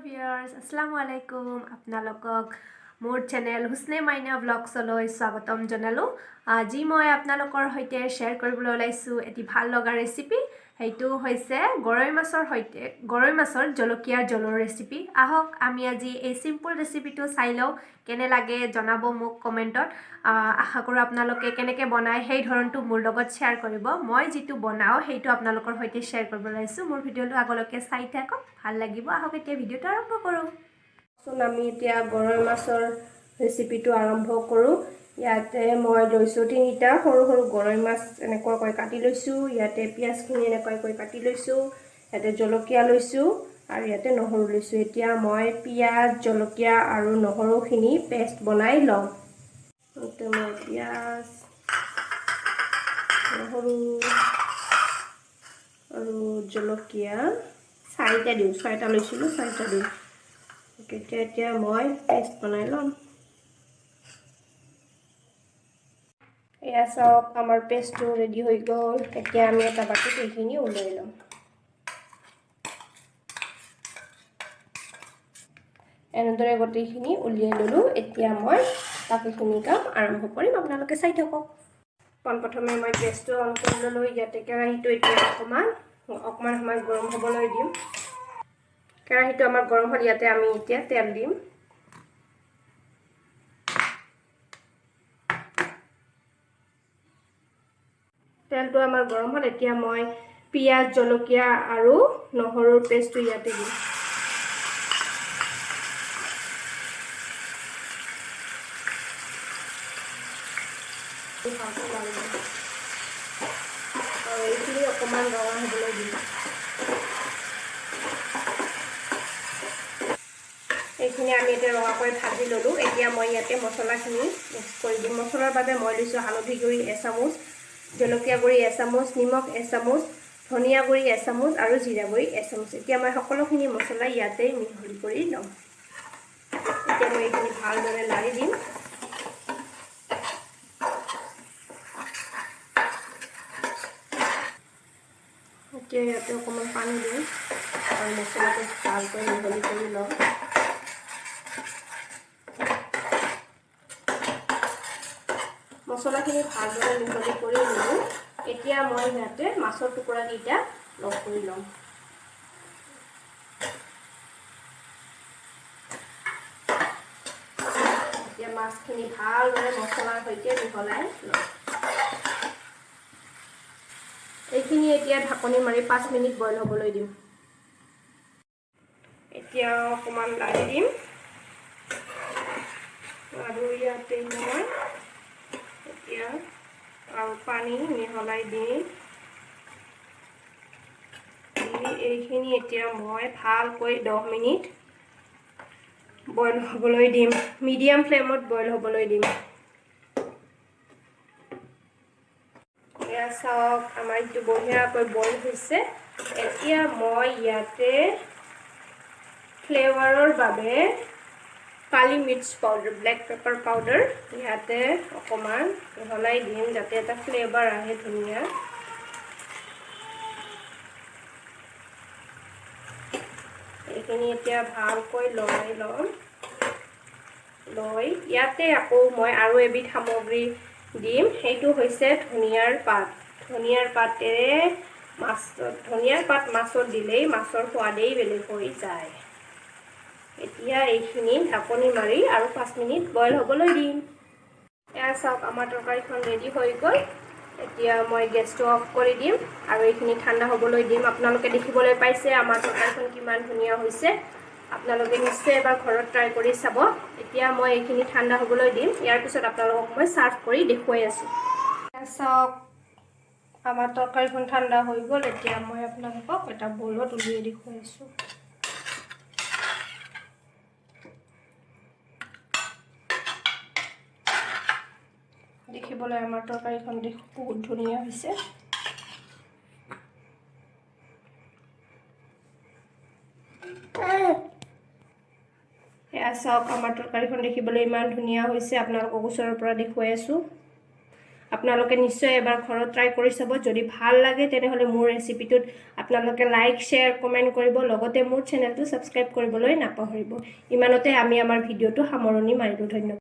Viewers, আসসালামু আলাইকুম। আপোনালোকক মোৰ চেনেল হুছনে মাইনা ব্লগছলৈ স্বাগতম জনালোঁ। আজি মই আপোনালোকৰ সৈতে শ্বেয়াৰ কৰিবলৈ ওলাইছোঁ এটি ভাল লগা ৰেচিপি। সেইটো হৈছে গৰৈ মাছৰ সৈতে গৰৈ মাছৰ জলকীয়াৰ জোলৰ ৰেচিপি। আহক, আমি আজি এই চিম্পুল ৰেচিপিটো চাই লওঁ। কেনে লাগে জনাব মোক কমেণ্টত। আশা কৰোঁ আপোনালোকে কেনেকৈ বনায় সেই ধৰণটো মোৰ লগত শ্বেয়াৰ কৰিব। মই যিটো বনাওঁ, সেইটো আপোনালোকৰ সৈতে শ্বেয়াৰ কৰিব ওলাইছোঁ। মোৰ ভিডিঅ'টো আগলৈকে চাই থাকক, ভাল লাগিব। আহক, এতিয়া ভিডিঅ'টো আৰম্ভ কৰোঁ। চোন, আমি এতিয়া গৰৈ মাছৰ ৰেচিপিটো আৰম্ভ কৰোঁ। ইয়াতে মই লৈছোঁ তিনিটা সৰু সৰু গৰৈ মাছ, এনেকুৱাকৈ কাটি লৈছোঁ। ইয়াতে পিঁয়াজখিনি এনেকুৱাকৈ কাটি লৈছোঁ। ইয়াতে জলকীয়া লৈছোঁ আৰু ইয়াতে নহৰু লৈছোঁ। এতিয়া মই পিঁয়াজ, জলকীয়া আৰু নহৰুখিনি পেষ্ট বনাই লওঁ। ইয়াতে মই পিঁয়াজ, নহৰু আৰু জলকীয়া চাৰিটা দিওঁ। ছয়টা লৈছিলোঁ, চাৰিটা দিওঁ। তেতিয়া এতিয়া মই পেষ্ট বনাই ল'ম। এয়া চাওক, আমাৰ পেষ্টটো ৰেডি হৈ গ'ল। এতিয়া আমি এটা বাতিত এইখিনি উলিয়াই ল'ম। এনেদৰে গোটেইখিনি উলিয়াই ল'লোঁ। এতিয়া মই বাকীখিনি কাম আৰম্ভ কৰিম, আপোনালোকে চাই থাকক। পোনপ্ৰথমে মই গেছটো অন কৰি ল'লোঁ। ইয়াতে কেৰাহীটো এতিয়া অকণমান অকণমান সময় গৰম হ'বলৈ দিম। কেৰাহীটো আমাৰ গৰম হ'ল। ইয়াতে আমি এতিয়া তেল দিম। তেলটো আমাৰ গৰম হ'ল। এতিয়া মই পিঁয়াজ, জলকীয়া আৰু নহৰুৰ পেষ্টটো ইয়াতে দিম। আৰু এইখিনি অকণমান ৰঙা হ'বলৈ দিম। এইখিনি আমি এতিয়া ৰঙাকৈ ভাজি ল'লোঁ। এতিয়া মই ইয়াতে মছলাখিনি মিক্স কৰি দিম। মছলাৰ বাবে মই লৈছোঁ হালধি গুড়ি এচামুচ, জলকীয়া গুড়ি এচামুচ, নিমখ এচামুচ, ধনিয়া গুড়ি এচামুচ আৰু জিৰা গুড়ি এচামুচ। এতিয়া মই সকলোখিনি মছলা ইয়াতে মিহলি কৰি ল'ম। এতিয়া মই এইখিনি ভালদৰে লাৰি দিম। এতিয়া ইয়াতে অকণমান পানী দিম আৰু মছলাটো ভালকৈ মিহলি কৰি ল'ম। মছলাখিনি ভালদৰে মিহলি কৰি ল'লোঁ। এতিয়া মই ইয়াতে মাছৰ টুকুৰাকেইটা লগ কৰি ল'ম। এতিয়া মাছখিনি ভালদৰে মছলাৰ সৈতে মিহলাই ল'ম। এইখিনি এতিয়া ঢাকনি মাৰি 5 মিনিট বইল হ'বলৈ দিম। এতিয়া অকণমান লাৰি দিম আৰু ইয়াতে মই এতিয়া আৰু পানী মিহলাই দিম। দি এইখিনি এতিয়া মই ভালকৈ 10 মিনিট বইল হ'বলৈ দিম। মিডিয়াম ফ্লেমত বইল হ'বলৈ দিম। এয়া চাওক, আমাৰ এইটো বঢ়িয়াকৈ বইল হৈছে। এতিয়া মই ইয়াতে ফ্লেভাৰৰ বাবে কালি মিৰ্চ পাউডাৰ, ব্লেক পেপাৰ পাউডাৰ ইয়াতে অকণমান মিহলাই দিম, যাতে এটা ফ্লেভাৰ আহে ধুনীয়া। এইখিনি এতিয়া ভালকৈ লৰাই ল'ম। লৈ ইয়াতে আকৌ মই আৰু এবিধ সামগ্ৰী দিম, সেইটো হৈছে ধনিয়াৰ পাত। ধনিয়াৰ পাতেৰে মাছত, ধনিয়াৰ পাত মাছত দিলেই মাছৰ সোৱাদেই বেলেগ হৈ যায়। এতিয়া এইখিনি ঢাকনি মাৰি আৰু 5 মিনিট বইল হ'বলৈ দিম। এয়া চাওক, আমাৰ তৰকাৰীখন ৰেডি হৈ গ'ল। এতিয়া মই গেছটো অফ কৰি দিম আৰু এইখিনি ঠাণ্ডা হ'বলৈ দিম। আপোনালোকে দেখিবলৈ পাইছে আমাৰ তৰকাৰীখন কিমান ধুনীয়া হৈছে। আপোনালোকে নিশ্চয় এবাৰ ঘৰত ট্ৰাই কৰি চাব। এতিয়া মই এইখিনি ঠাণ্ডা হ'বলৈ দিম। ইয়াৰ পিছত আপোনালোকক মই ছাৰ্ভ কৰি দেখুৱাই আছোঁ। এয়া চাওক, আমাৰ তৰকাৰীখন ঠাণ্ডা হৈ গ'ল। এতিয়া মই আপোনালোকক এটা বৌলত উলিয়াই দেখুৱাই আছোঁ। দেখিবলৈ আমাৰ তৰকাৰীখন বহুত ধুনীয়া হৈছে। এয়া চাওক, আমাৰ তৰকাৰীখন দেখিবলৈ ইমান ধুনীয়া হৈছে। আপোনালোকক ওচৰৰ পৰা দেখুৱাই আছোঁ। আপোনালোকে নিশ্চয় এবাৰ ঘৰত ট্ৰাই কৰি চাব। যদি ভাল লাগে, তেনেহ'লে মোৰ ৰেচিপিটোত আপোনালোকে লাইক, শ্বেয়াৰ, কমেণ্ট কৰিব। লগতে মোৰ চেনেলটো ছাবস্ক্ৰাইব কৰিবলৈ নাপাহৰিব। ইমানতে আমি আমাৰ ভিডিঅ'টো সামৰণি মাৰিলোঁ। ধন্যবাদ।